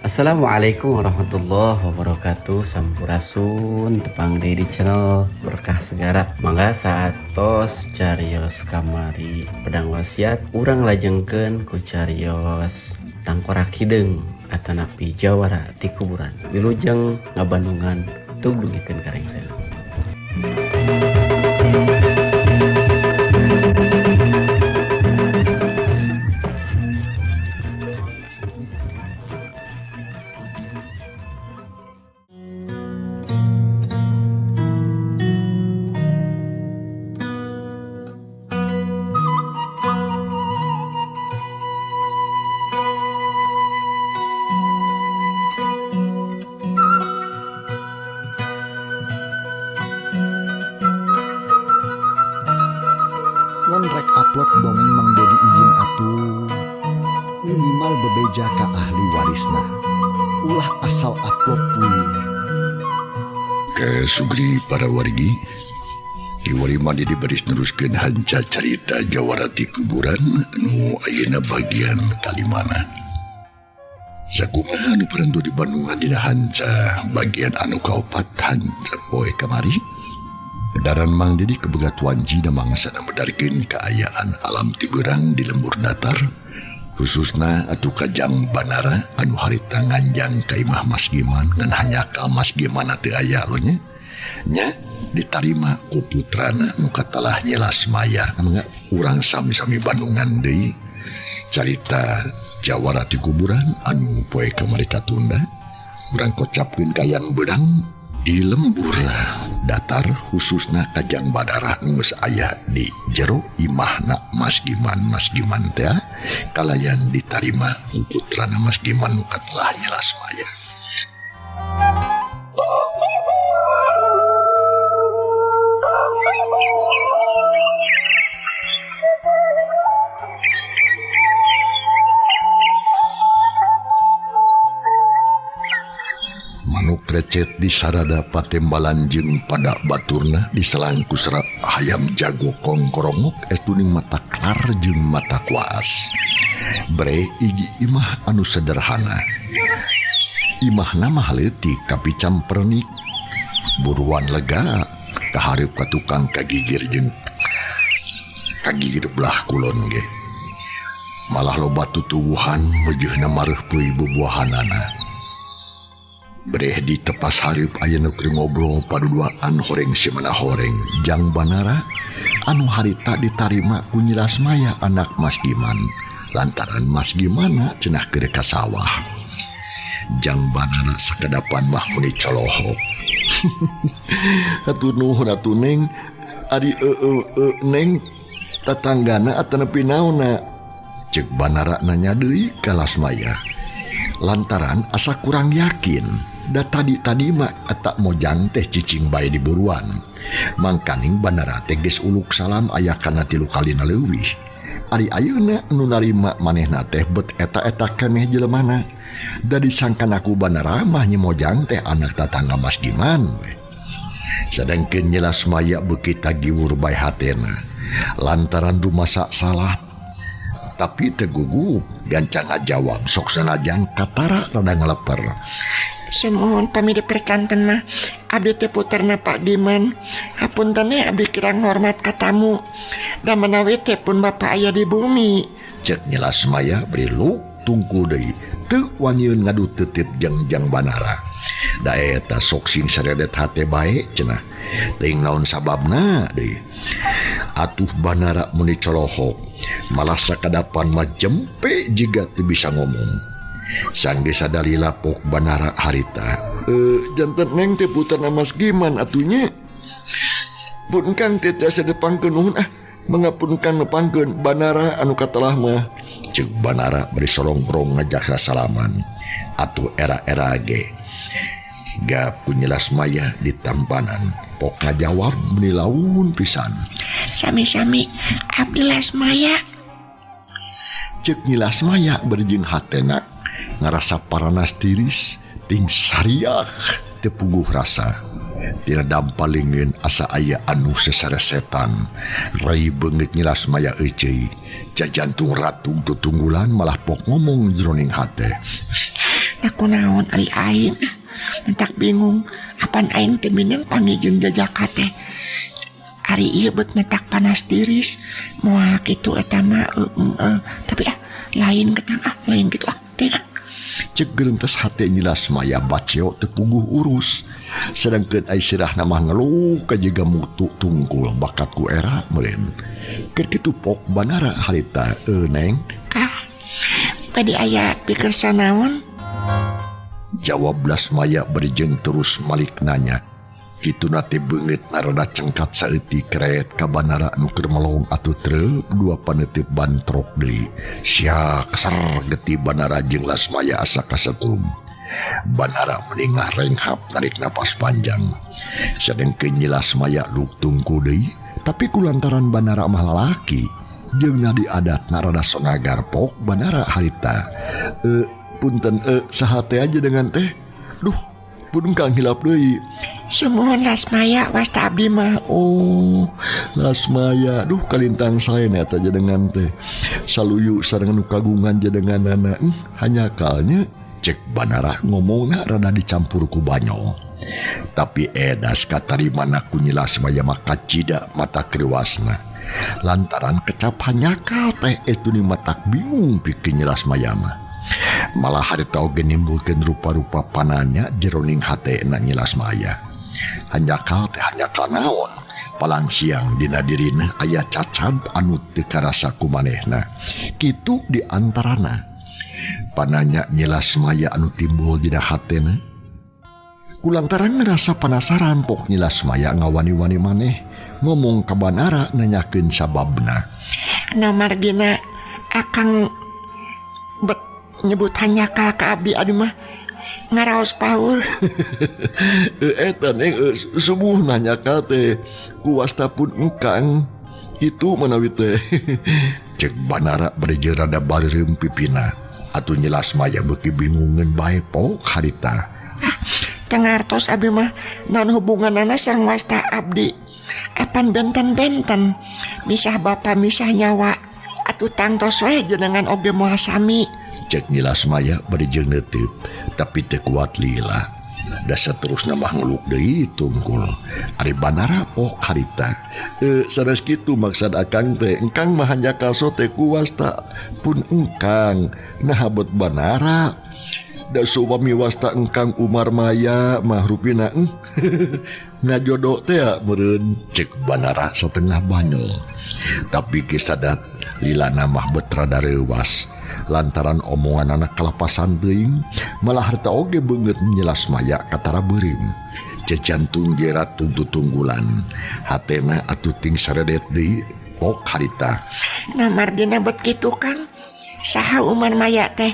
Assalamualaikum warahmatullahi wabarakatuh. Sampurasun, tepang deui di channel Berkah Segara. Mangga saatos carios kamari pedang wasiat, urang lajengkeun ku carios tangkorak hideung atanapi jawara ti kuburan. Wilujeng ngabandungan, tug dugikeun ka rengsena. Lamun rek upload dongeng Mang Dedi izin atuh, minimal bebeja ka ahli warisna, ulah asal upload wih. Ke Sugri para wargi Kiwari mandi dibaris neruskeun hanca carita jawara ti kuburan nu ayeuna bagian kalimana. Sakumaha anu parantos di Bandungan dina hanca bagian anu kaopat hanca poe kamari. Bedaran Mang Dedi kebegat wanci da mangsana medarkeun kaayaan alam tiberang di lembur datar, khususna atuh kajang Banara anu harita nganjang ka imah Mas Giman ngan hanyakal Mas Giman teu aya lo nya. Nya ditarima ku putrana nu katalah Nyi Lasmaya. Mangga urang sami-sami Bandungan deui carita jawara ti kuburan anu poe kamari katunda, urang kocapkeun kayan beudang di lembur datar khususna kajang Badara nu geus aya di jero imahna Mas Giman. Mas Giman teh kalayan ditarima ku putrana Mas Giman nu katelah Nyi Lasmaya. Manuk recet di sarada patembalan jeung pada baturna diselang ku serat hayam jago kongkorongok estuning mata klar jeung mata kuas. Bre igi imah anu sederhana. Imahna mah leutik tapi campernik. Buruan lega kahareup ka tukang kagigir jeung kagigir belah kulon ge. Malah loba tutuwuhan meujeuna mareuh peuy bubuahanana. Breh di tepas hareup aya nu keur ngobrol paduduaan horeng simana horeng jang Banara anu harita ditarima ku Nyi Lasmaya anak Mas Giman lantaran Mas Gimana cenah keur ka sawah. Jang Banara sakedapan mah meni colohok. Atuh nuhun atuh neng, ari neng tatanggana atanapi naonna? Ceuk Banara nanya deui ka Lasmaya lantaran asa kurang yakin da tadi-tadi mah eta mojang teh cicing bae di buruan. Mangkaning Banara teh geus uluk salam aya kana 3 kalina leuwih. Ari ayeuna nu narima manehna teh bet eta-eta keneh jelemana. Da disangkana ku Banara mah Nyi Mojang teh anak tatangga Mas Giman we. Sadengkeun Nyi Lasmaya beuki tagiwur bae hatena lantaran rumasa salah tapi tegugup gancang ngajawab sok sanajan katara rada ngeleper. Sumuhun pami dipercanten mah abdi teh puterna Pak Giman. Hapunten abdi kirang hormat ka tamu. Da menawi teh pun bapa aya di bumi. Cek Nyi Lasmaya beri luk tungku deui teu waniun ngadu tetep jeung Jang Banara. Da eta sok sing saredet hate bae cenah. Teuing naon sababna deui. Atuh Banara meni colohok malah sakadapan mah jempe jiga teu bisa ngomong. Sanggeus sadalila pok Banara harita. Janten neng teh putrana Mas Giman atunya. Pun kang teh tiasa depangkeun nuhun ah. Mangapun kang nepangkeun Banara anu katelah mah. Ceuk Banara bari solongkrong ngajak sasalaman. Atuh era-era ge. Gap ku Nyi Lasmaya ditampanan. Pok ngajawab meni laun pisan. Sami-sami abdi Lasmaya. Ceuk Nyi Lasmaya berjing hatena ngarasa paranas tiris ting sariak teu puguh rasa. Tina dampalingin asa aya anu sesaresetan. Rai beungeut Nyi Lasmaya euceuy. Jajantung ratung tutunggulan malah pok ngomong jroning hate. Nah kunaon ari aing mentak bingung apan aing teh minang panggih jeung jajaka teh. Ari ieu bet mentak panas tiris moal kitu eta mah tapi lain ketang lain kitu teh Cek gerentes hate Nyi Lasmaya baceo teu puguh urus. Sedangkeun ai sirahna mah ngeluh ka jiga mutu tungkul bakat ku era meureun. Keur kitu pok Banara harita neng. Ah, bade aya pikersa naon? Jawab Lasmaya bari jeung terus malik nanya. Kituna teh beungeut rada cengkat saeutik keret ka Banara nu keur melong atuh treup dua paneuteub bantrok deui. Sia keser getih Banara jeung Lasmaya asa kasetrum. Banara meningah renghap tarik napas panjang. Sadengkeun Nyi Lasmaya luk tungku deui, tapi kulantaran Banara mah lalaki jeung nadi adatna rada sonagar pok Banara harita. Punten saha teh aja dengan teh. Duh, pun kang hilap deui. Sumuhun Lasmaya wasta abdi mah. Oh, Lasmaya, duh kalintang saena eta jenengan teh. Saluyu sareng nu kagungan jenenganana. Hanyakalnya cek Banara ngomongna rada dicampur ku banyol. Tapi edas katarimana ku Nyi Lasmaya mah kacida mata kriwasna. Lantaran kecap hanyakal teh estu ni matak bingung pikeun Nyi Lasmaya mah. Malah harita oge nimbulkeun rupa-rupa pananya jeroning hatena Nyi Lasmaya. Hanjakal teh hanjakal naon, palang siang dina dirina aya cacad anu teu karasa ku manehna. Kitu di antarana. Pananya Nyi Lasmaya anu timbul dina hatena. Kulantaran ngerasa penasaran pok Nyi Lasmaya ngawani-wani maneh ngomong ka Banara nanyakeun sababna. Nah margina akang bet nyebut hanjakal ka abdi aduh mah ngaraos paur. Eta neng subuh nanyakal teh ku wasta pun engkang itu manawi teh. Cek Banara bari jeung rada bareureum pipina. Atuh Nyi Lasmaya beuki bingungeun bae pok harita. Teu ngartos abdi mah naon hubunganana sareng wasta abdi. Apan benten-benten misah bapa misah nyawa atuh tangtos we jenengan oge moal sami. Cek Nyi Lasmaya bari jeung neuteup tapi teu kuat lila. Da saterusna mah ngeluk deui tungkul. Ari Banara pok harita. Sanes kitu maksad akang teh engkang mah hanjakal sote ku wasta pun engkang. Nah bet Banara. Da suami wasta engkang Umar Maya mah rupina ngajodo teh meureun. Cek Banara setengah banyol. Tapi kisadat lilana mah bet rada reuwas. Lantaran omongan anak kalapasan teuing malah harta oge beungeut Nyi Lasmaya katara beureum. Cejantung jerat tungtu-tunggulan. Hatena atuh ting saredet deui pok harita. Nah margina bet kitu Kang. Saha Umar Maya teh?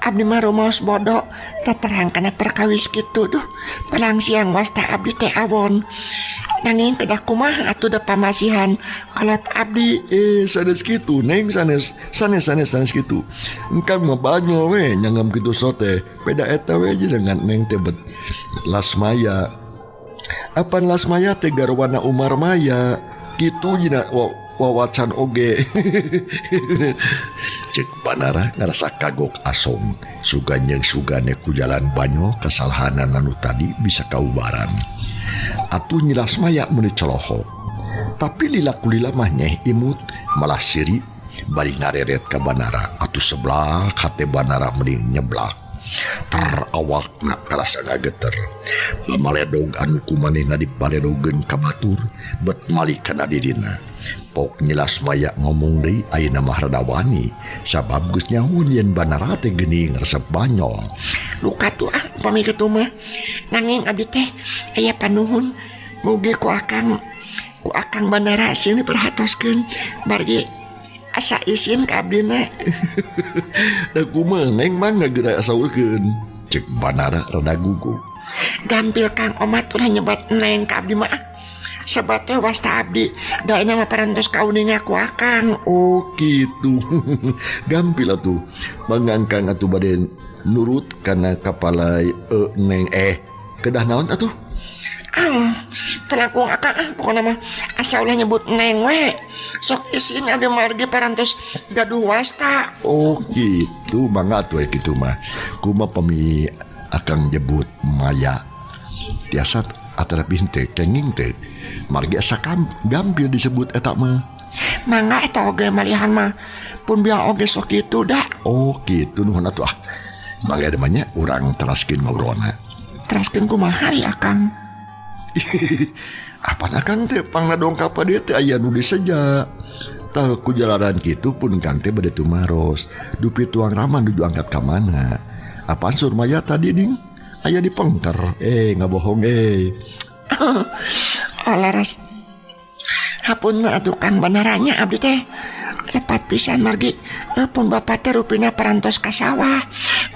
Abdi mah rumaos bodoh teterang kana perkawis kitu duh. Pelang siang wasta abdi teh awon. Nanging kedah kumaha atuh da pamasihan kolot abdi. Sanes kitu neng sanes sanes sanes sanes kitu. Engkang mah banyol we nyangam kitu sote. Beda eta we jenengan neng teh bet Lasmaya. Apan Lasmaya teh garwana Umar Maya kitu jina wawacan oge. Cek Banara ngerasa kagok asong. Sugan jeung sugane ku jalan banyo kesalahanan anu tadi bisa kaubaran. Atuh Nyi Lasmaya meuni colohok. Tapi lila kulila mah nyeh imut malah siri bari ngareret ka Banara. Atuh seblak hate Banara meuni nyeblak. Ter awakna karasa ngageter. Pamaledog anu kumanehna dipaledogeun ka batur bet malik kana dirina. Pok Nyi Lasmaya ngomong deui ayeuna mah rada wani sabab geus nyaho yen Banara teh geuning resep banyol. Luka tuh upami kitu mah. Nanging abdi teh aya panuhun mugi ku akang Banara sieun diperhatoskeun margi asa isin ka abdina. Da kumaha neng mah ngageura saurkeun. Cek Banara rada gugup. Gampil Kang Omat ulah nyebat neng ka abdi mah. Sebab teh wasta abdi daena mah parantos kauninga ku akang. Oh kitu. Gampil atuh. Mangangkang atuh bade nurut kana kapala neng kedah naon atuh? Telangkung akang ah pokona mah asa ulah nyebut neng we. Sok isin abdi margi parantos gaduh wasta. Oh gitu, mangga atuh kitu mah. Kumaha pami akang nyebut Maya. Tiasa atanapi henteu kenging teh. Margi asa gampil disebut eta mah. Mangga eta oge malihan mah pun biang oge sok kitu da. Oh kitu nuhun atuh ah. Mangga demanya urang teraskeun ngobrolna. Teraskeun kumaha ari akang? Apaan akang teh pangna dongkap ka dieu teh aya nu diseja. Tah ku jalaran kitu pun kang teh bade tumaros. Dupi tuang Rama nuju angkat ka mana? Apaan Surmaya tadi ding? Aya di pengker. Ngabohong Oh laras. Hapunten atuh Kang Banaranya abdi teh lepat pisan margi pun bapak teh rupina parantos ka sawah.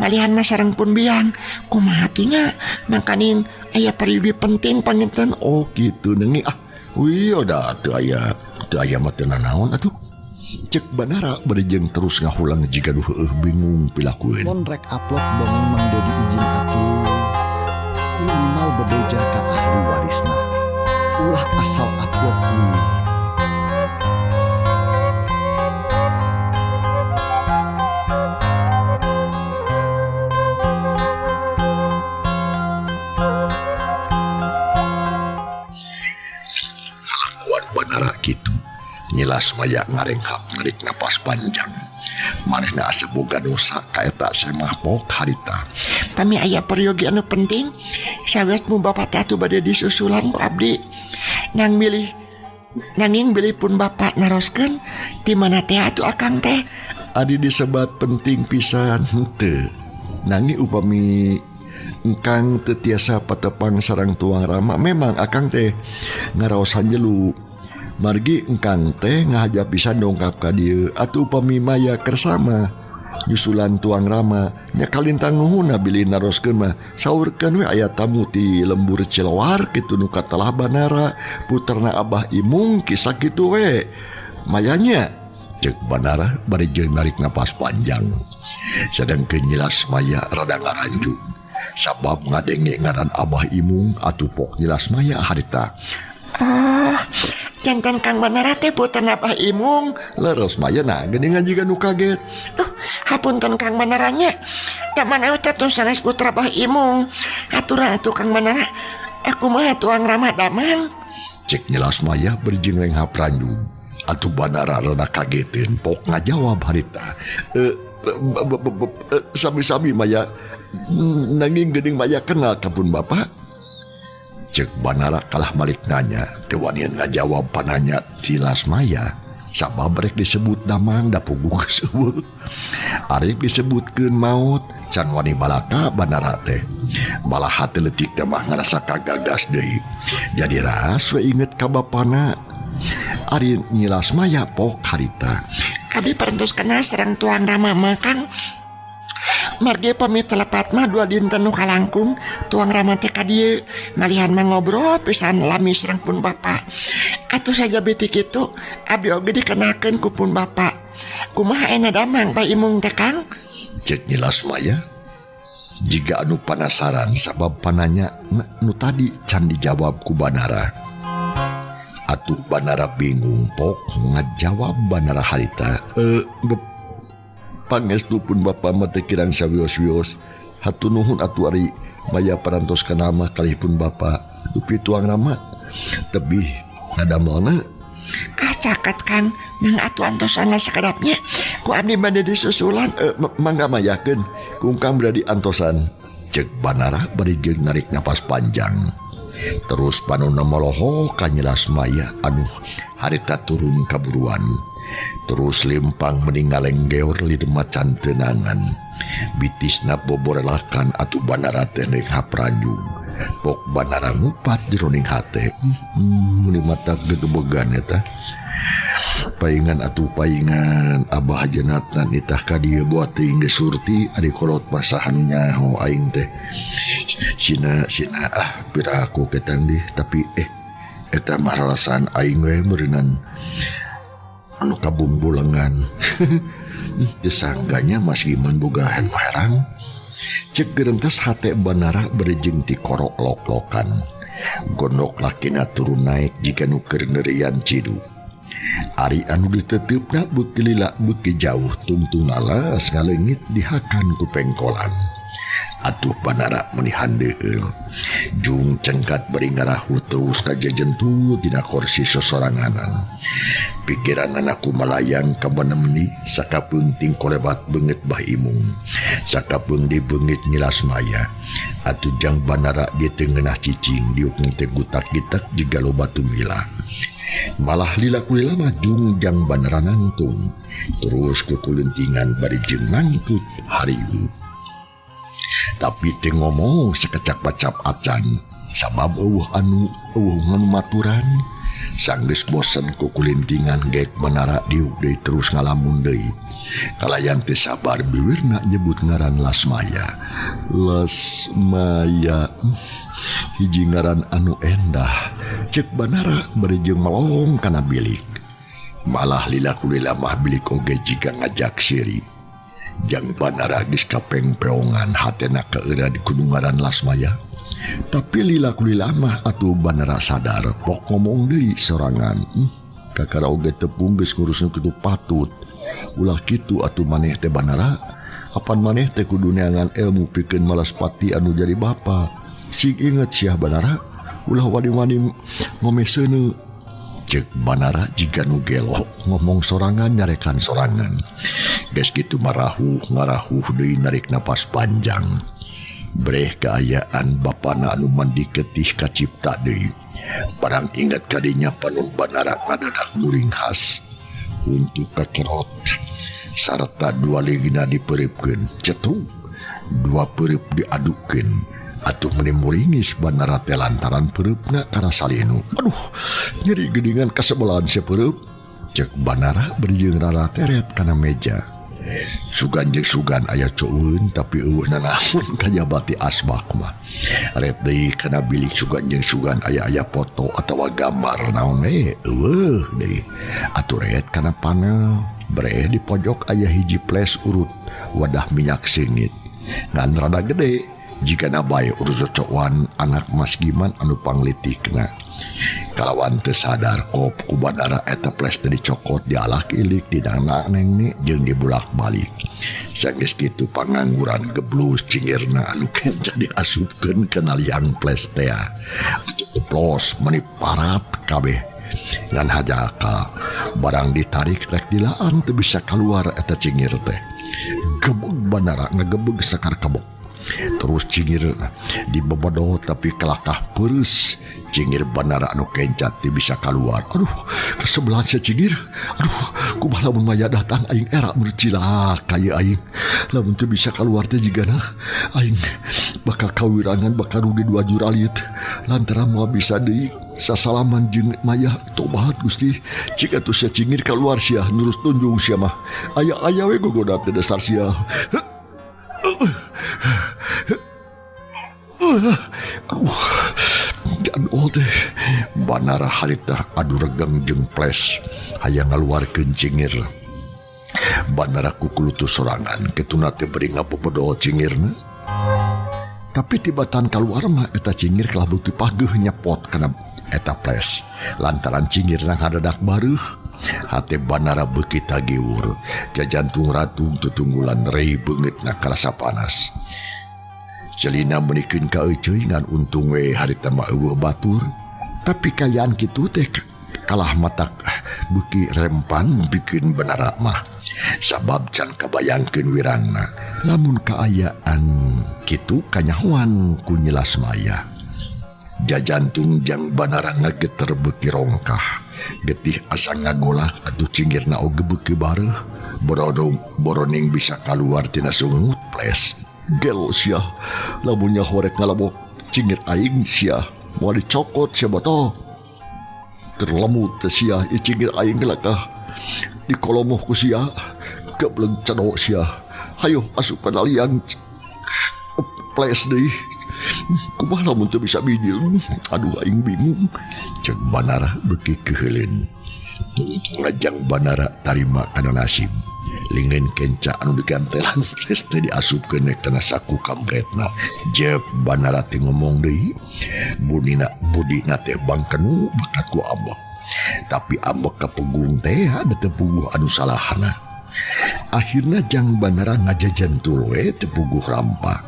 Malihan mah sareng pun biang. Kumaha atuh nya mangkaning aya peryogi penting panginten. Oh kitu nengi ah. Wih da teu aya mah teu nanaon atuh. Cek Banara bari jeung terus ngahulang jiga nu heueuh bingung pilakueun. Mun rek upload dongeng Mang Dedi izin atuh. Minimal bebeja ka ahli warisna. Ulah asal upload we. Kalakuan Banara kitu. Nyilas Maya ngarenghap narik napas panjang. Manehna asa boga dosa ka eta semah pok harita. Pami aya peryogi anu penting, sawes mu bapak teh atuh bade disusulan ku abdi. Nang milih nanging bilih pun bapak naroskeun di mana teh atuh akang teh. Adi disebat penting pisan henteu. Nanging upami engkang teu tiasa patepang sareng tuang Rama memang akang teh ngaraos hanjelu. Margi engkang teh ngahaja pisan dongkap ka dieu atuh upami Maya kersama nyusulan tuang Rama nya kalintang nuhunna bilih naroskeun mah saurkeun we aya tamu ti lembur Cilawar kitu nu katelah Banara puterna Abah Imung kisah kitu we Mayanya. Cek Banara bari jeung narik napas panjang sadengkeun nyilas Maya rada ngaranju sabab ngadenge ngaran Abah Imung atuh pok nyilas Maya harita. Ah, jantan Kang Banara teh puterna Abah Imung. Leres Maya nah geuningan jiga nu kaget. Duh, hapunten Kang Banaranya. Da mana teh tuh sanes putra Abah Imung. Aturan atuh Kang Banara. Aku mah tuang Rama damang. Cek nyelas Maya berjing renghap ranjung. Atuh Banara rada kagetin pok ngajawab harita. Sami-sami Maya nanging geuning Maya kenal ka pun bapak. Cek Banara kalah malik nanya, teu wanian ngajawab pananya tilas Maya. Sabab rek disebut damang da puguh seueuh. Arek disebutkeun maot, can wani balaka Banara teh. Malah hate leutik mah ngarasa kagagas deui. Jadi ras we inget ka bapana. Ari nyilas Maya pok harita. Abi parantos kenal sareng tuang Rama mah Kang. Margi pamit telepat mah dua dinten nu kalangkung tuang Rama teh ka dieu malihan mah ngobrol pisan lami sareng pun bapak. Atuh saja beti kitu abdi oge dikenakeun ku pun bapak. Kumaha ena damang Pak Imung teh Kang? Cek nyilas Maya jiga anu panasaran sabab pananya nu tadi can dijawab ku Banara. Atuh Banara bingung pok ngajawab Banara harita. Pangestu pun bapa mah teu kirang sawios-wios. Hatur nuhun atuh ari Maya parantos kana mah kalih pun bapa. Dupi tuang Rama tebih ngadamelna. Ah caket Kang, nang atuh antosan lah sakedapnya. Ku abdi bade disusulan. Mangga mayakeun ku kang beradi antosan. Cek Banara bari jeung narik napas panjang. Terus panonna moloho ka nyelas Maya anu harita turun kaburuan. Terus limpang meninggaleng geor lieur macan tenangan. Bitisna boborelakan atuh Banara teh renghap ranjung. Pok Banara ngupat jeroning hate. Meni mata gegebegan eta. Paingan atuh paingan Abah Hajanatan itah ka dieu boa teuing geus surti ari kolot masa anu nyaho aing teh. Sina sina ah piraku ketang dih tapi eta mah ralasan aing we meureunan anu kabungbulengan. Tesangganya Mas Giman boga herang. Cek gerentes hate Banara berjeng ti korok lok-lokan. Gondok lakina turun naik jika nu keur neurian cidu. Ari anu diteteupna beuki lila beuki jauh tungtung alas ngaleungit dihakan ku pengkolan. Atuh Banara meuni handeueul. Jung cengkat bari ngarahu terus kajejentu dina korsi sosoranganan. Pikiran anakku melayang ka menemni sakapeung tingkolebat beungeut Bah Imung. Sakapeung di beungeut Nyi Lasmaya. Atuh jang Banara ge teu ngeunah cicing diuk teh gutak-gitak jiga loba tumila. Malah lila kulila mah jung jang Banara nangtung. Terus kukulentingan bari jeung nangkut hariu. Tapi teu ngomong sakecap-bacap acan sabab eueuh anu eueuh nganu maturan. Sanggeus bosen kukulintingan gek Banara diuk deui terus ngalamun deui. Kalayan teu sabar biwirna nyebut ngaran Lasmaya. Lasmaya hiji ngaran anu endah. Cek Banara bari jeung melong kana bilik. Malah lila kulila mah bilik oge jiga ngajak siri. Jang Banara geus kapengpeongan hatena keureuh di kudungaran Lasmaya. Tapi lila kulila mah atuh Banara sadar pok ngomong deui sorangan. Kakara oge tepung geus ngurus nu kitu patut. Ulah kitu atuh maneh teh Banara. Apan maneh teh kudu neangan ilmu pikeun malaspati anu jadi bapa. Sing inget sia Banara, ulah wani-wani ngomeh seuneu. Cek Banara jiga nu gelo ngomong sorangan nyarekan sorangan. Geus kitu marahuh ngarahuh deui narik napas panjang. Breh kaayaan bapana anu mandi ketih kacipta deui. Barang ingat kadinya panon Banara ngadadak muring khas. Untuk kakerot sarta dua ligina dipeuripkeun cetruk, dua peurip diadukeun. Atuh meni muringis Banara teh lantaran pereupna karasa linu. Aduh, nyeri geuningan kasebelahan sia peureub. Cek Banara bari jeung rara teret kana meja. Sugan jeung sugan aya ceueun tapi eueuh nanaon kajaba ti asbak mah. Ret deui kana bilik sugan jeung sugan aya-aya foto atawa gambar naon we eueuh deui. Atuh ret kana panel, breh di pojok aya hiji flash urut wadah minyak singit. Ngan rada gede. Jika nabai urus cocokan anak Mas Giman anu panglitikna. Kalawan teu sadar kop ku Banara eta flash teh dicokot dialak ilik didana nengni jeung dibulak-balik. Sanggeus kitu pangangguran geblus cingirna anu kenca diasupkeun kana liang flash teh. Atuh oplos meuni parat kabeh. Ngan hajakal barang ditarik rek dilaan teu bisa kaluar eta cingir teh. Gebeg Banara ngagebeg sakar kebok. Terus cingir dibobodoh tapi kelakah peurus. Cingir Banara anu kencat teu bisa kaluar. Aduh, kasebelahan sia cingir. Aduh, kumaha lamun Maya datang aing era mun cilaka ieu aing. Lamun teu bisa kaluar teh jigana aing bakal kawirangan bakal rugi 2 juralit. Lantaran moal bisa deui sasalaman jeung Maya. Tobat Gusti. Cik atuh sia cingir kaluar sia nurus tunjung sia mah. Aya-aya we gogoda teh dasar sia. Aduh, jadol teh Banara harita adu regeng jeung flash hayang ngaluarkeun cingir. Banara kukulutu sorangan ketuna teh beri ngabobodol cingirna. Tapi tibatan kaluar mah eta cingir kalah beuki pageuh nyepot kana eta flash. Lantaran cingirna ngadadak bareuh, hate Banara beuki tagiwur. Jajantung ratung tutunggulan rei beungeutna karasa panas. Celina menikeun ka euceuy ngan untung we harita mah eueuh batur. Tapi kayaan kitu teh kalah matak beuki rempan bikin Banara mah. Sabab can kabayangkeun wirangna lamun kaayaan kitu kanyahoan ku Nyi Lasmaya. Jajantung jang Banara ngageter beuki rongkah. Getih asa ngagolak atuh cingirna oge beuki bareuh. Borodong boroning bisa kaluar tina sungut flash. Gelo sia, lamunnya horek ngalabok cingir aing sia, moal dicokot sia boto. Terlemut teh sia, ieu cingir aing gelakah dikolomoh ku sia, gebleng cado sia. Hayo asup kana liang flash deui. Kumaha lamun teu bisa bijil? Aduh aing bingung. Cek Banara beuki keuheuleun. Tungtung lajang Banara tarima kana nasib. Lingeun kenca anu digantelan pres teh diasupkeun kana saku kampretna. Jep Banara teh ngomong deui, budina budina teh bangkenu bakat ku ambek. Tapi ambek kapegung teh da teu puguh anu salahna. Akhirna jang Banara ngajajantul we teu puguh rampa.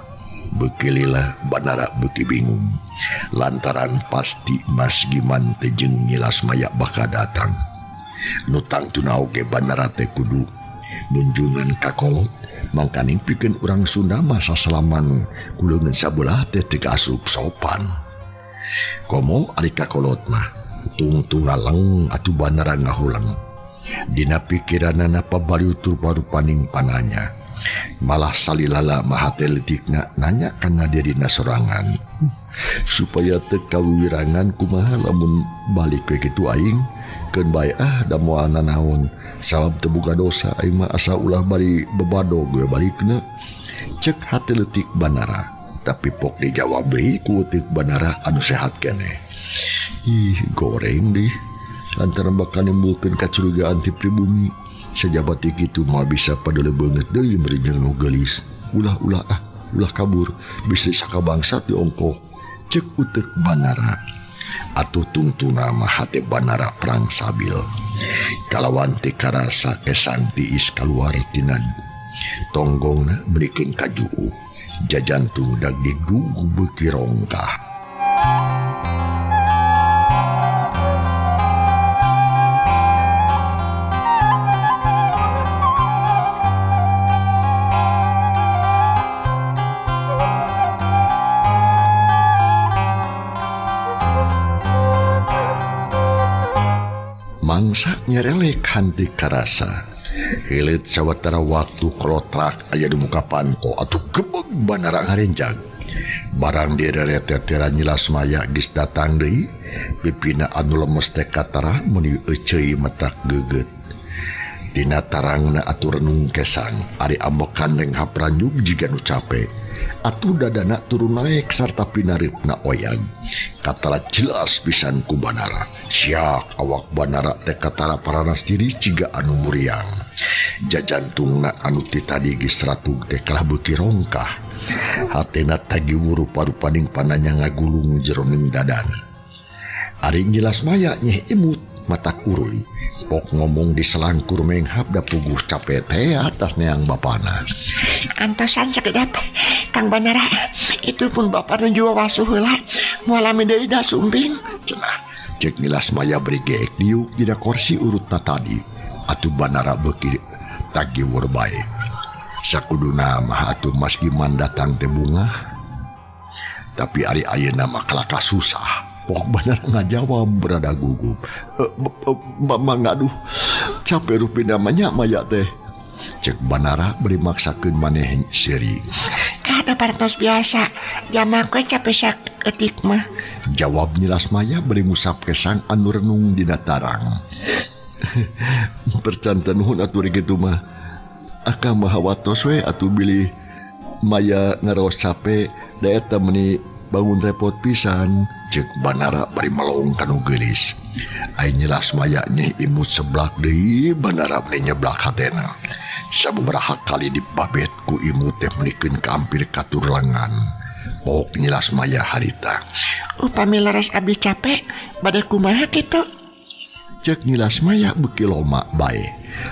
Beuki lila Banara beuki bingung. Lantaran pasti Mas Giman teh jeung Nyi Lasmaya bakal datang. Nu tangtuna oge Banara teh kudu munjungan ka kolot, mangkaning pikeun urang Sunda mah sasalaman ku leungeun sabelah teh teu kaasup sopan. Komo ari ka kolot mah tungtung ngaleng atuh Banara ngahuleng. Dina pikiranana pabaliut rupa-rupaning pananya. Malah salilala mah hate leutikna nanya kana dirina sorangan. Supaya teu kawiwirangan kumaha lamun balik we kitu aing keun bae ah da moal nanaon. Sabab teu boga dosa aing mah asa ulah bari bebadog we balikna. Cek hate leutik Banara, tapi pok dijawab deui ku leutik Banara anu sehat keneh. Ih goreng deh, lantaran bakal nimbulkeun kacurigaan ti pribumi. Sajabat kitu moal bisa padele beungeut deui meureun nu geulis. Ulah-ulah ah, ulah kabur, bisi sakabangsat diongkoh. Cek utek Banara. Atuh tungtuna mah hate Banara perang sabil. Kalawan teu karasa kesang tiis kaluar tina tonggongna meurikeun ka juuh. Jajantung dag digdug beuki rongkah. Mangsa nyerelek hanti karasa. Hilit sawatara waktu kolotrak aya di muka panto atuh gebeg Banara ngarenjag. Barang direret-retera Nyi Lasmaya geus datang deui, pipina anu lemes teh katara meuni euceuy matak geugeut. Tina tarangna atuh renung kesang, ari ambekan renghap ranjug jiga nu cape. Atuh dadana turun naek sarta pinareupna oyag. Katara jelas pisan ku Banara. Siak awak Banara teh katara paranas diri ciga anu muriang. Jajantungna anu ti tadi geus ratug teh kalah beuki rongkah. Hatena tagiwur rupa-rupaning pananya ngagulung jeroning dadana. Ari Nyi Lasmaya nyeh imut mata kuruy. Pok ngomong di selangkur menghap da puguh capek teh atas neang bapana. Antosan sakedap Kang Banara, itu pun bapak nu jual wasuh heula moal lami deui da sumping. Cenah cek Nyi Lasmaya beri geek diuk dina kursi urutna tadi. Atuh Banara beuki tagiwur bae. Sakuduna mah atuh Mas Giman datang teh bungah. Tapi ari ayeuna mah kalakah susah. Pok Banara ngajawab berada gugup. Mang aduh capek rupina mah nya maya teh. Cek Banara beri maksakeun maneh seuri. Ada parantos biasa, jamak we capek saketik mah. Jawab Nyi Lasmaya beri ngusap kesang anu renung dina tarang. Percanten nuhun atuh kitu mah. Akang mah hawatos we atuh bilih maya ngaraos capek da eta meuni bangun repot pisan. Cek Banara bari melong kanu geulis. Ai Nyi Lasmaya nyeh imut seblak deui Banara bari nyeblak hatena. Sababaraha kali dipabet ku imut teh meunikeun kampir katur lengan. Pok Nyi Lasmaya harita. Upami leres abdi capek bade kumaha kitu? Cek Nyi Lasmaya beuki loma bae.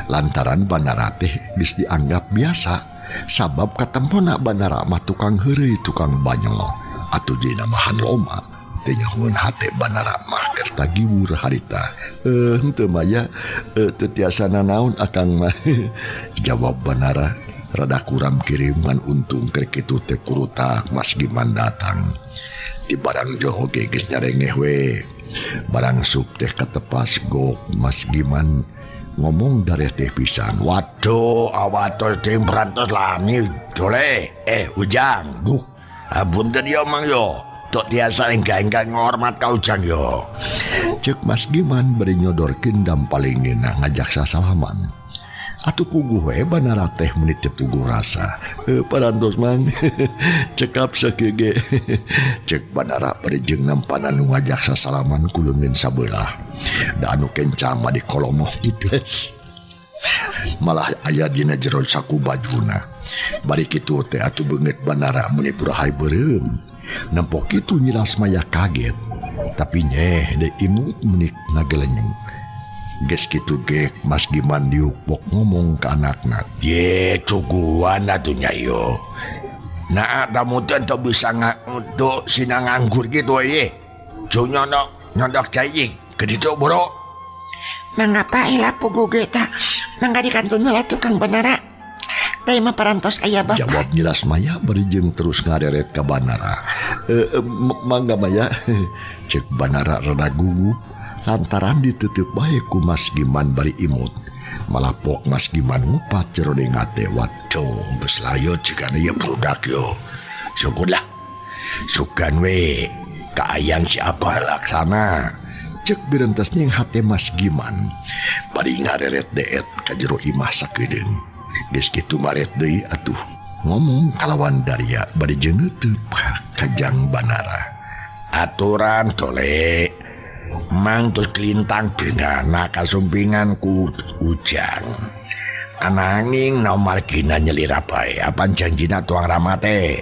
Lantaran Banara teh geus dianggap biasa sabab katempona Banara mah tukang heureuy tukang banyol. Atuh jadi namahan loma. Teu nyahoeun hate Banara mah keur tagiwur harita. Henteu maya teu tiasa nanaon akang mah. Jawab Banara rada kuram kirim ngan untung keur kitu teh kurutak Mas Giman datang. Di barang jauh oge geus nyarengeh we. Barang sup teh katepas gok Mas Giman ngomong dareh teh pisan. Waduh awatos teh berantos lami jole Ujang. Duh apunten yo Mang yo. Tok tiasa enggang-enggang ngormat ka Ujang yo. Cek Mas Giman bari nyodorkeun dampaling ngeunah ngajak sasalaman. Atuh puguh we Banara teh meuni teu puguh rasa. Parantos Mang. Cekap sakieu ge. Cek Banara bari jeung nampanan nu ngajak sasalaman ku leungeun sabelah. Da anu kenca mah dikolomoh tipes. Malah aya dina jero saku bajuna. Bari kitu teh atuh beungeut Banara meuni purahay beureum. Nempo kitu Nyi Lasmaya kaget. Tapi nyeh deui imut meuni ngagelenyeng. Geus kitu ge Mas Giman diuk pok ngomong ka anakna. Ye cuguan atuh nya yo. Nah tamu teh teu bisa untuk sina nganggur gitu ye. Jo nyonok nyondok cai ke ditu boro. Mangapa heula puguh ge tah. Mangga dikantun heula tukang Banara. Teh mah parantos aya bapak. Jawab Nyi Lasmaya bari jeung terus ngareret ka Banara. Mangga Maya. Cek Banara rada gugup lantaran ditutup bae ku Mas Giman bari imut. Malah pok Mas Giman ngupat jero ngate. Waduh, geus layut jigana ieu budak yo. Syukurlah. Sugan we kaayang si Abah Laksana. Cek birentes ning hate Mas Giman bari ngareret deet ka jero imah sakedeung. Geus kitu maret deui atuh ngomong kalawan Daria bari jeung neuteub kajang Banara. Aturan tole mang terus kelintang bengana kasumpingan ku Ujang. Ananging nomargina nyelira bae apan janjina tuang ramate.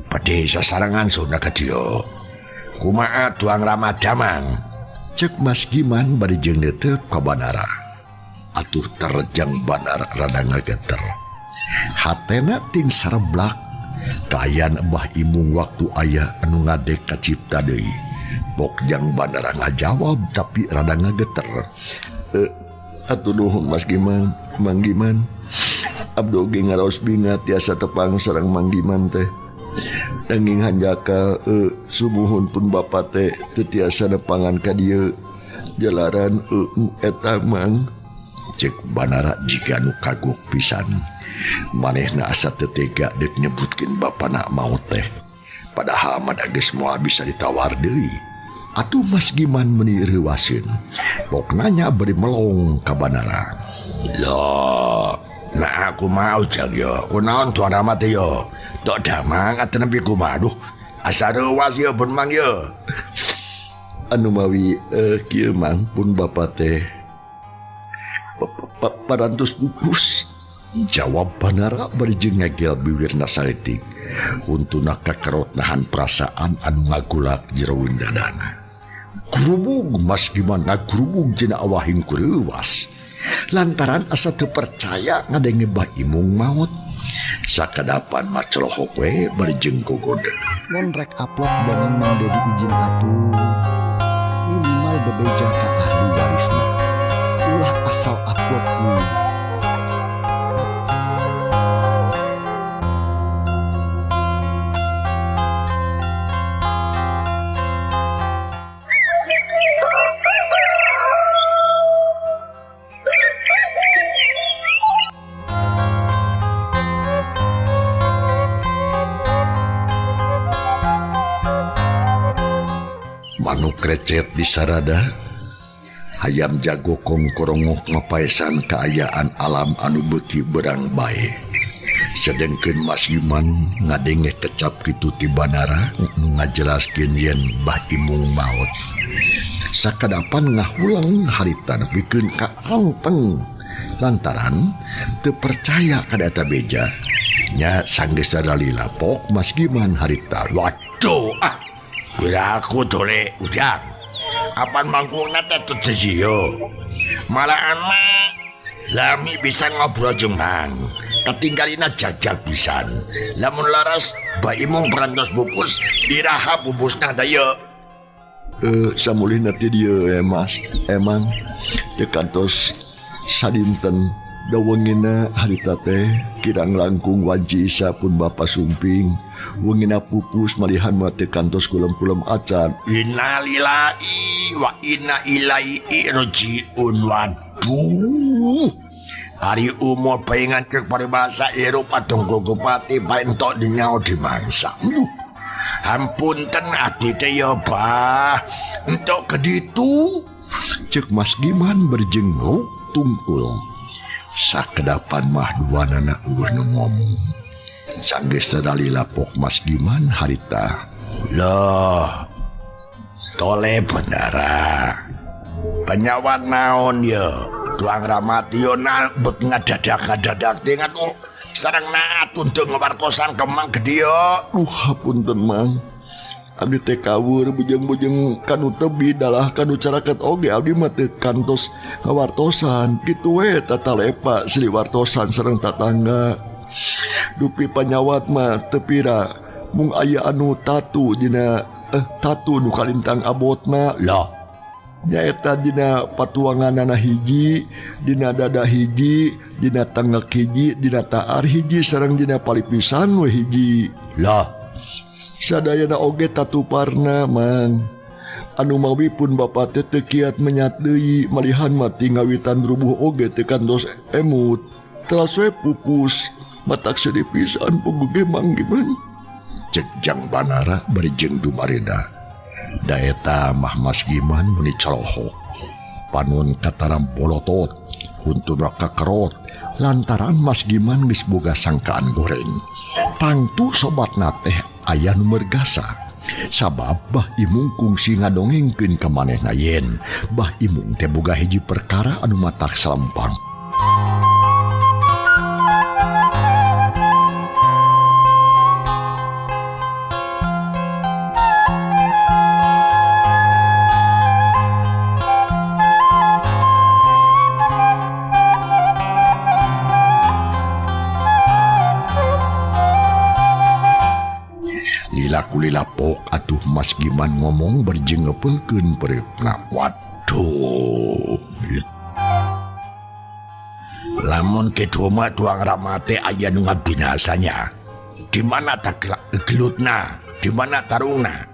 Pedhe sasarengan suna kedya. Kumaha tuang ramadamang? Cek Mas Giman bari jeung neuteub ka Banara. Atuh terjang Banara rada ngageter. Hatena ting sareblak kaayaan Abah Imung waktu aya anu ngadek kacipta deui. Pok jang Banara ngajawab tapi rada ngageter. Atuh nuhun Mas Giman, Mang Giman. Abdi oge ngaraos bingat tiasa tepang sareng Mang Giman teh. Nanging hanjaka sumuhun pun bapa teh teu tiasa nepangan ka dieu. Jalaran eta Mang. Cek Banara jika nu kagok pisan. Manehna asa teu tega deuk nyebutkeun bapana maot teh. Padahal mah geus moal bisa ditawar deui. Atuh Mas Giman meuni reuwaseun. Pok nanya bari melong ka Banara. Loh, nah aku mau jang yo. Kunaon tuan Rama teh yo? Tok damang atuh nepi kumaha? Duh, asa reuwas yo pun Mang yo. Anu mawi kieu Mang pun bapa teh parantos pupus. Jawab Banara bari jeung ngagel biwirna saeutik. Huntuna kakerot nahan perasaan anu ngagulak jeroeun dadana. Grubug Mas Giman ngagrubug dina awahing kureuwas. Lantaran asa teu percaya ngadenge Bah Imung maot. Sakadapan mah colohok we bari jeung gogode. Mun rek upload dongeng Mang Dedi izin atuh. Minimal bebeja ka ahli warisna. Ulah asal upload we. Manuk recet di sarada, hayam jago kongkorongok ngapaesan kaayaan alam anu beuki berang bae. Sedengkeun Mas Giman ngadenge kecap kitu ti Banara nu ngajelaskeun yen Bah Imung maot. Sakadapan ngahulang harita nepikeun ka anteng lantaran teu percaya kada eta beja. Nya sanggeus sadalila pok Mas Giman harita. Waduh ah. Aku dole Ujang. Apan mangkukna teh teu yo. Malahan mah lami bisa ngobrol jeung Mang. Katinggalina jajag pisan. Lamun laras Bah Imung perantos pupus, iraha pupusna teh ye. Samulihna teh dieu Mas. Emang teu kantos sadinten dawengina harita teh kirang langkung wanci isa pun bapa sumping. Wengina pupus malihan mah teu kantos kulem-kulem acan. Innalillahi wa inna ilaihi rajiun. Waduh. Ari umur paingan ke paribasa Eropa tunggu gupati bae entok dinyao dimangsa. Duh. Hampunten abdi teh ya bah. Entok keditu. Cek Mas Giman berjengluk tungkul. Sakedapan mah duanana eueuh nu ngomong. Sanggeus sadalila pok Mas Giman harita. Loh, tole Bandara. Penyawan naon ye? Tuang Rama teh na bet ngadadak-ngadadak teh atuh sareng na atuh teu ngawartosan ke Mang ke dieu. Duh hapunten Mang. Abdi teh kawur bujeng-bujeng kanu tebi dalah kanu caraket oge abdi mah teu kantos ngawartosan kitu we tatalepa silih wartosan sareng tatangga. Dupi panyawat mah teu pira mung aya anu tatu dina tatu nu kalintang abotna lah nyaeta dina patuanganana hiji, dina dada hiji, dina tanggak hiji, dina taar hiji sareng dina palipisan we hiji. Lah sadayana oge tatu parna Mang. Anu mawi pun bapa teh teu kiat menyat deui malihan mati ngawitan rubuh oge teu kantos emut. Teras we pupus matak sedih pisan puguh ge Mang Giman. Cek Jang Banara bari jeung dumareda. Daeta mah Mas Giman meni colohok. Panon kataram bolotot, huntuna kakerot lantaran Mas Giman geus boga sangkaan goreng. Tangtu sobatna teh aya nu mergasa. Sabab Bah Imung kungsi ngadongengkeun ka manehna yen Bah Imung teh boga hiji perkara anu matak salempang. Lila pok atuh Mas Giman ngomong berjeng ngepelkeun pereupna. Waduh. Lamun kitu mah Tuang Rama teh aya nu ngabinasanya. Di mana ta gelutna, di mana tarungna,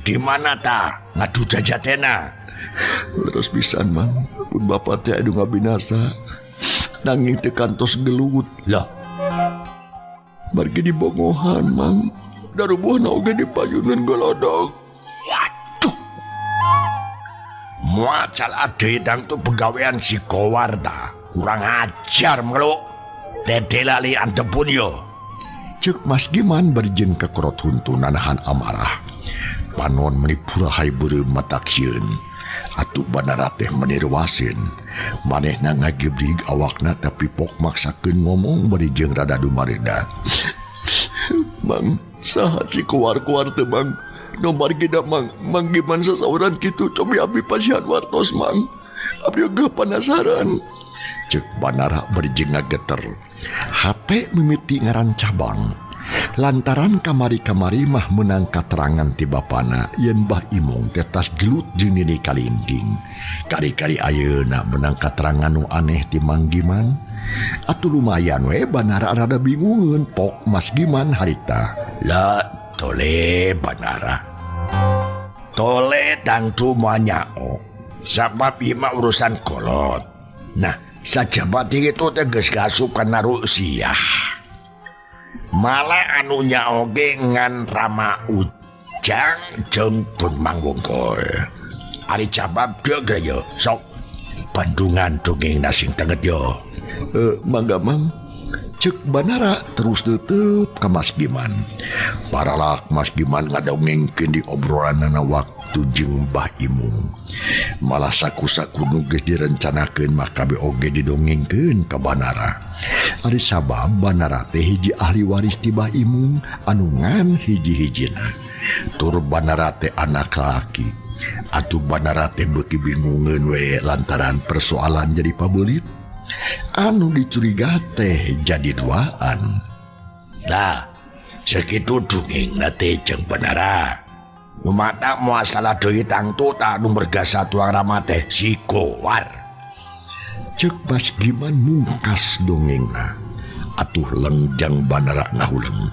di mana ta ngadu jajatena. Terus pisan Mang, pun bapa teh anu ngabinasa. Nanging teu kantos gelut. Lah. Margi dibongohan Mang. Darubuhna oge dipayunan golodog. Waduh. Muacal ade tangtu pegawean si Kowar ta. Kurang ajar meluk. Dede lali antepun yo. Cek Mas Giman berjeng kekerot huntu nanahan amarah. Panon meni purahai beureum matak sieun. Atuh Banara teh meni ruaseun. Manehna ngagibrig awakna tapi pok maksakeun ngomong bari jeung rada dumareda. Mang, saha si Kowar-kowar teh Mang? Nomor gida Mang, Mang Giman sasauran kitu cobi abdi pasihan wartos Mang. Abdi ogeh penasaran. Cek Banara berjeng ngageter. Hate mimiti ngaran cabang. Lantaran kamari-kamari mah menang katerangan ti bapana yen Bah Imung teh tas gelut jeung Nini Kalinding. Kari-kari ayeuna menang katerangan nu aneh ti Mang Giman. Atuh lumayan we Banara rada bingungeun pok Mas Giman harita. Lah tole Banara. Tole tangtu moal nyao. Sabab ieu mah urusan kolot. Nah, sajabati itu teh geus kasup kana rusiah. Malah anu nya oge ngan Rama Ujang jeung Tun Mang Wongkol. Ari jabab geus ye sok bandungan dongeng sing tenget yo. Mangga Mang. Cek Banara terus tetep ka Mas Giman. Paralak Mas Giman ngadongengkeun di obrolanana waktu jeung Bah Imung. Malah saku-saku nu geus direncanakeun mah kabeh oge didongengkeun ka Banara. Ari sabab Banara teh hiji ahli waris ti Bah Imung anu ngan hiji-hijina. Tur Banara teh anak lalaki. Atuh Banara teh beuki bingungeun we lantaran persoalan jadi pabeulit. Anu dicuriga teh jadi duaan. Nah, segitu dongengna teh jeung Banara. Nu mata muasalah deui tangtu ta nu mergasa Tuang Rama teh si Kowar. Cek Mas Giman mungkas dongengna. Atuh lengjang Banara ngahuleng.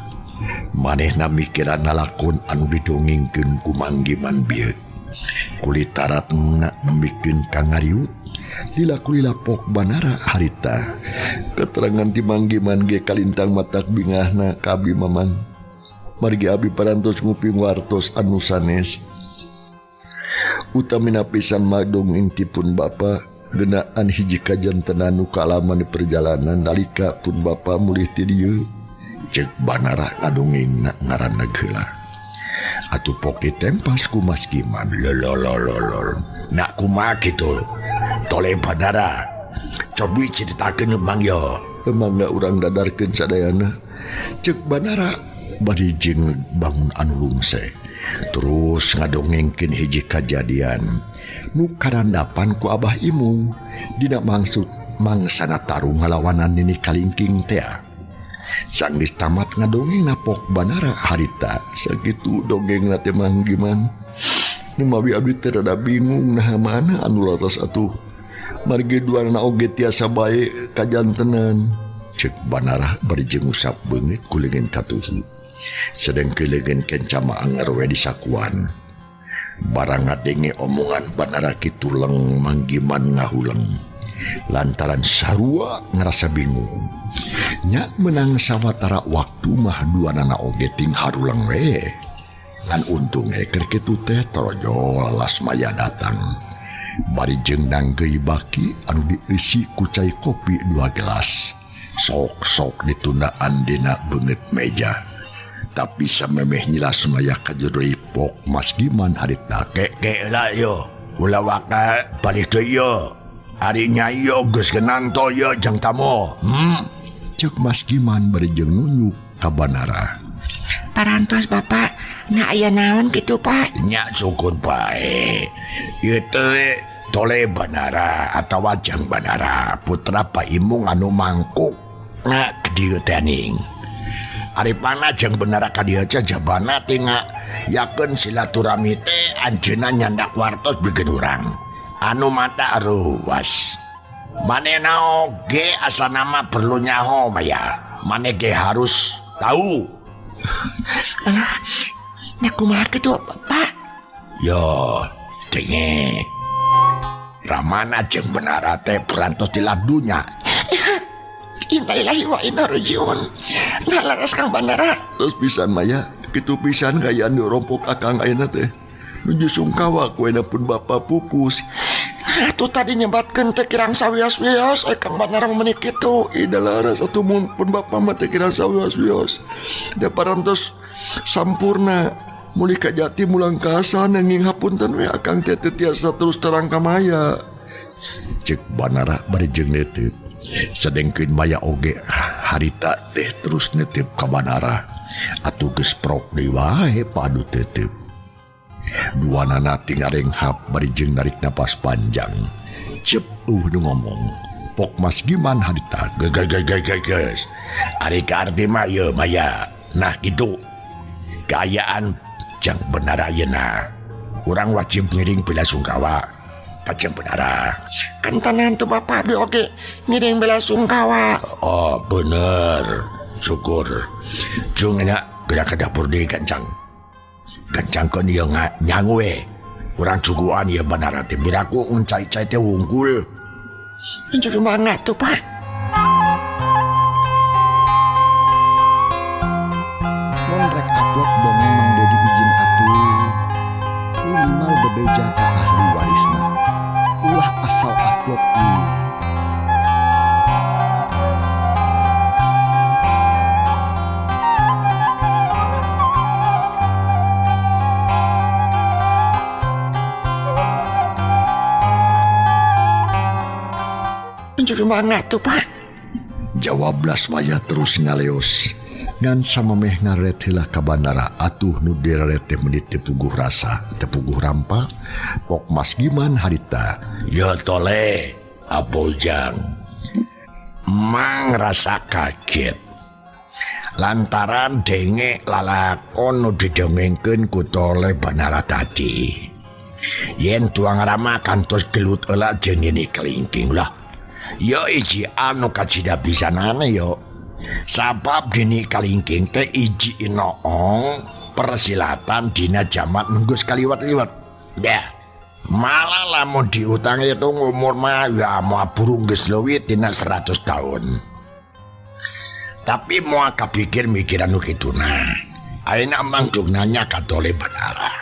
Manehna mikiran ngalakon anu didongengkeun ku Mang Giman bieu. Kulitaratna nemikeun ka ngariut. Lila kulila pok Banara harita. Keterangan ti Mang Giman ge kalintang matak bingahna ka abdi Mamang. Margi abdi parantos nguping wartos anu sanes. Utamina pisan madongeng ti pun bapa genaan hiji kajantenan nu kaalaman di perjalanan nalika pun bapa mulih ti dieu. Cek Banara ngadongengna ngaranna geula. Atuh pok ditempas ku Mas Giman. Lololololol. Nak kumaha kitu? Tole Banara. Cobi ceritakeun Mang yo. Mangga urang dadarkeun sadayana. Cek Banara bari jeung bangun anu lungse. Terus ngadongengkeun hiji kajadian nu karandapan ku Abah Imung dina mangsud mangsana tarung ngalawanan Nini Kalingking tea. Sanggeus tamat ngadongeng napok Banara harita sakitu dongengna teh Mang Giman. Nu mawi abdi teh rada bingung naha mana anu leres atuh. Margi duanana oge tiasa bae kajantenan. Cek Banara bari jeung ngusap beungeut ku leungeun katuhu. Sedengkeun leungeun kenca mah anger we di sakuan. Barang ngadenge omongan Banara kitu leng Mang Giman ngahuleng. Lantaran sarua ngerasa bingung. Nya menang sawatara waktu mah duanana oge ting haruleng we. Ngan untung keur kitu teh torojol Lasmaya datang. Bari jeung nanggeui baki anu dieusi ku cai kopi 2 gelas. Sok-sok ditundaan dina beungeut meja. Tapi samemeh Nyi Lasmaya kajero pok Mas Giman harita ke lah yo. Ulah waka balik deui yo. Ari nya yo geus genanto yo jeung tamu. Cek Mas Giman bari jeung nunjuk ka Banara. Parantos Bapak, nah aya naon kitu Pak? Nya syukur bae. Ieu teh Tole Banara atawa Jang Banara, putra Pak Imung anu mangkuk na ka dieu teh ning. Ari pana Jang Banara ka dieu teh jabana teh yakeun silaturahmi teh anjeunna nyandak wartos bikin urang. Anu mata ruas. Manehna oge asana mah perlu nyaho maya. Maneh ge harus tahu. Alah, nya kumaha kitu, Pak? Yo, denge. Ramana jeung Banara teh perantos di ladunya. Innalillahi wa inna rajiun. Nah, laras Kang Banara. Terus pisan Maya, kitu pisan kayaan dirompok akang ayeuna teh. Nuju sungkawa ku ayeuna pun bapa pupus. Nah, tuh tadi nyebatkeun teh kirang sawios-wios, Kang Banara meni kitu. Ida laras atuh mun pun bapa mah teh kirang sawios-wios. Da parantos sampurna. Mulih ka jati mulang ka asa nanging hapunten we akang teh teu tiasa terus terang ka Maya. Cek Banara bari jeung neuteup. Sedengkeun Maya oge harita teh terus neuteup ka Banara. Atuh geus prok deui wae padu teuteub. Duanana tingarenghap bari jeung narik napas panjang. Cep nu ngomong. Pok Mas Giman harita geus. Ari ka arti mah ieu Maya. Nah kitu. Kaayaan Jang Banara ayeuna. Urang wajib ngiring bela sungkawa ka Jang Banara. Kantenan tuh Bapak abdi oge ngiring bela sungkawa. Oh bener. Syukur. Cung enak gerak ke dapur deui gancang. Gancangkeun ieu nyangu we. Urang cuguan ieu Banara teh biraku encai-cai teh wungkul. Jadi mana tuh Pak? Mun rek upload dongeng Mang Dedi izin atuh. Minimal bebeja ka ahli warisna. Ulah asal upload nih. Jadi mana tuh Pak? Jawab Lasmaya terus ngaleos. Ngan samemeh ngaret heula ka Banara atuh nu diraret teh meuni teu puguh rasa, teu puguh rampa. Pok Mas Giman harita. Yo Tole, Abojang. Mang rasa kaget. Lantaran denge lalakon nu didongengkeun ku Tole Banara tadi. Yen tuang Rama kantos gelut heula jeung Nini Kelingking lah. Yo iji anu kacida pisanane yo. Sabab Nini Kalingking teh iji inoong persilatan dina jaman nunggus kaliwat-liwat. Ya, malah lamun diutang itu umur mah ya moal burung geus leuwih tina 100 tahun. Tapi moal kapikir mikiran nu kituna. Ayeuna mang jug nanya ka Tole Banara.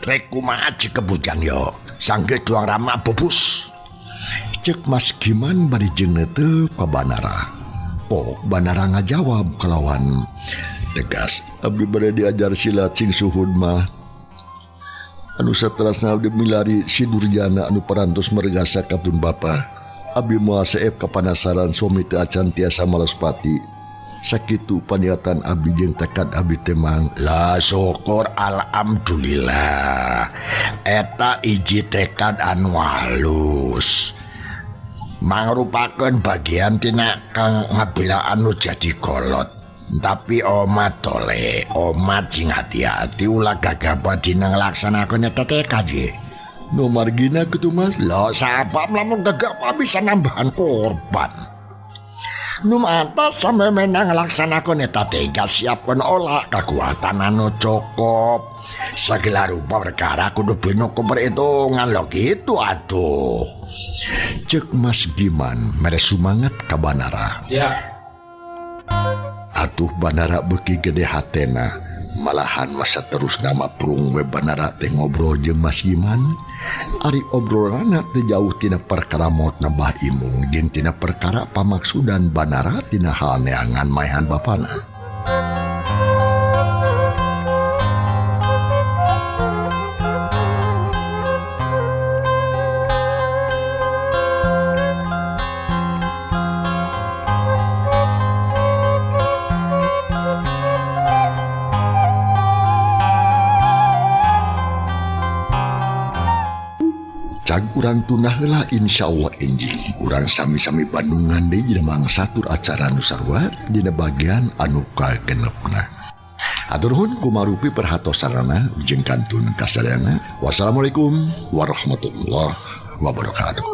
Rek kumaha cek kebujang yo, sanggeus tuang Rama pupus. Cek Mas Giman bari jeung neuteup ka Banara. Pok Banara ngajawab kalawan tegas, abdi bade diajar silat sing suhud mah. Anu saterasna abdi milari si Durjana anu parantos mergasa ka pun bapa. Abi moal seep kapanasaran suami teu acan tiasa malospati. Sakitu paniatan abdi jeung tekad abdi teh Mang. Lah syukur alhamdulillah. Eta hiji tekad anu halus. Mangrupakeun bagian tina kang ngabila anu jadi kolot. Tapi omat tole, omat sing hati-hati ulah gagabah dina nglaksanakeun eta tekad ye. No margina kitu Mas. Lah sabab lamun gagabah bisa nambahan korban. Nu atas sampe menang nglaksanakeun eta tekad siapkeun olah kakuatan anu cukup. Segala rupa perkara kudu bino ku perhitungan lo gitu aduh. Cek Mas Giman mere sumangat ka Banara. Ya. Atuh Banara beuki gede hatena. Malahan masa terus nama prung we Banara teh ngobrol jeung Mas Giman. Ari obrolanna teh jauh tina perkara maot Mbah Imung jeung tina perkara pamaksudan Banara tina hal neangan maehan bapana. Cag urang tunah heula insyaallah enjing urang sami-sami Bandungan deui dina mangsatur acara nu sarua dina bagian anu kagenepna. Hatur nuhun kumarupi perhatosanana jeung kantun kasadayana. Wassalamualaikum warahmatullahi wabarakatuh.